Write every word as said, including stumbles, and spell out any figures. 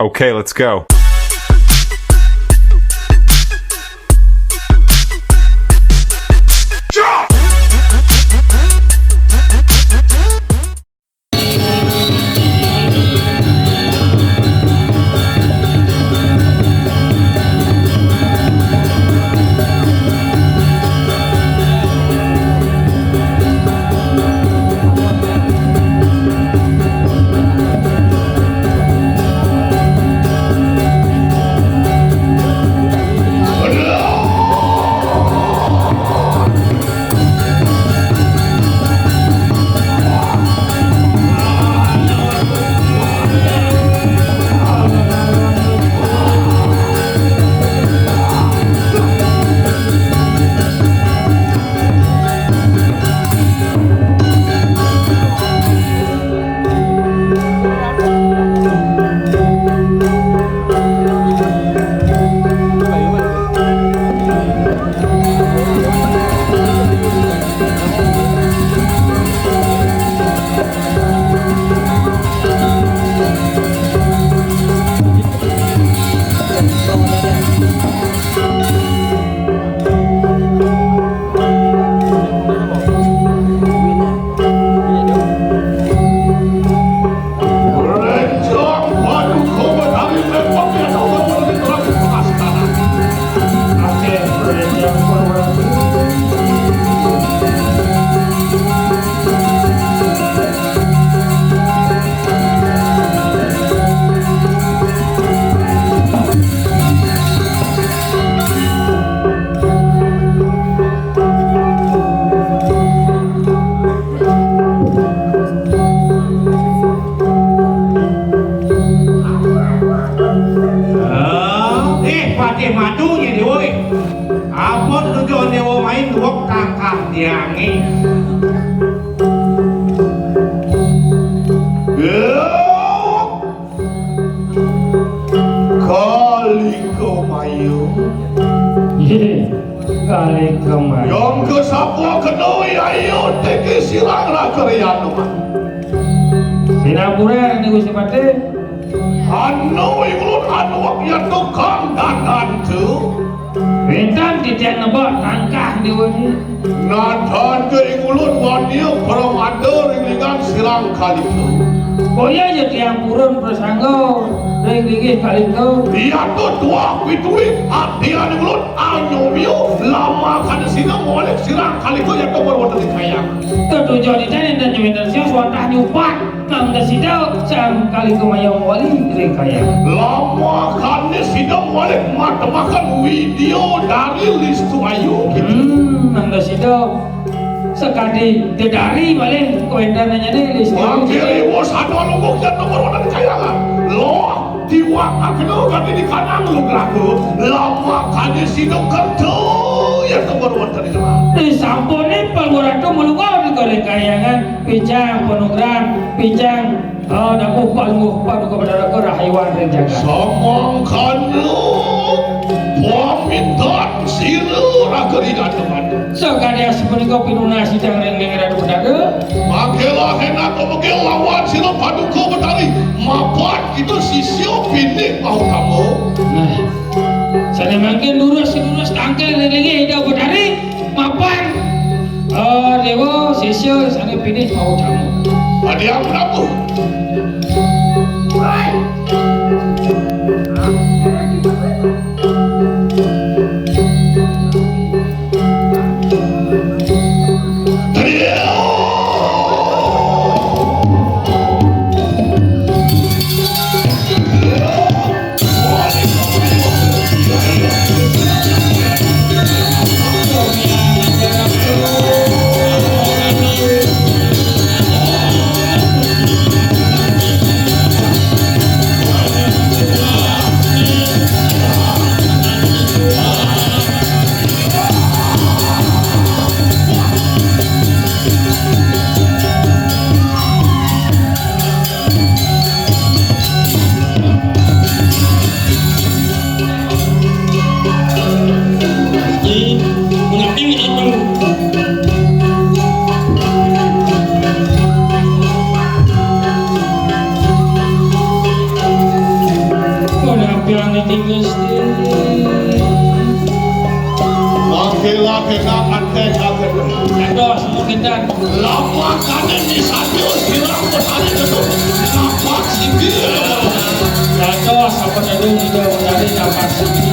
Okay, let's go. Eh, Patih Madu nyé, woi. Apa tujuan déwa main duwek tangkah tiangé? Kalika Mayu. Nggih, Kalika Mayu. Yang kesapa kena ayu teki silang raga rianu. Sinapura niku Gusti Patih. Anu iwulut anu ya tukang dandan tu. Wénten titiang nebak tangkah déwa niki. Nadhake ing ulun wani pramada ring lingan sirang Kalika. Kaya ya tiang purun prasangga ring linggih Kalika. Iya to tuah pituwih atian ing ulun anyumyu lamakan sida molek sirang Kalika ya to purun wonten ing kayang. Tetujon iten enten nyuwinten sios watah nyupat. Nang dasida sang Kalika Mayu mawali ring kayang. Lamakané sida malih matemaken widya dari Listu Ayu gitu. Hmm, nang dasida sakadi dedari malih kawéntenannyané Listu Ayu. Mangké riwa sadwa lungguh ya temur wonten kayangan. Loh, diwakakna kadi di kanang lugraga. Lamakané sida kerta ya temur wonten ing. Disampuné Palungguh Ratu malungguh ring kayangan. Picang panugrahan, picang, eh, dawuh Palungguh Paduka Batara karahayuan ring jagat. Samangkana pamintan sira raga ring ademan. Sakadi asapunika pinunas titiang ring linggih Ratu Batara. Mangkélah énak pemegil lawan sira Paduka Batari. Mapan kita sisya pinih mautama. Nah, sané mangkin durus-durus tangkil ring linggih Ida Batari. Mapan, eh, déwa sisya sané pinih mautama. Adi ampun aku. Apa kami bisa terus bilang pesan itu? Apa sih? Dados sampun anu Ida Betari nampak siki.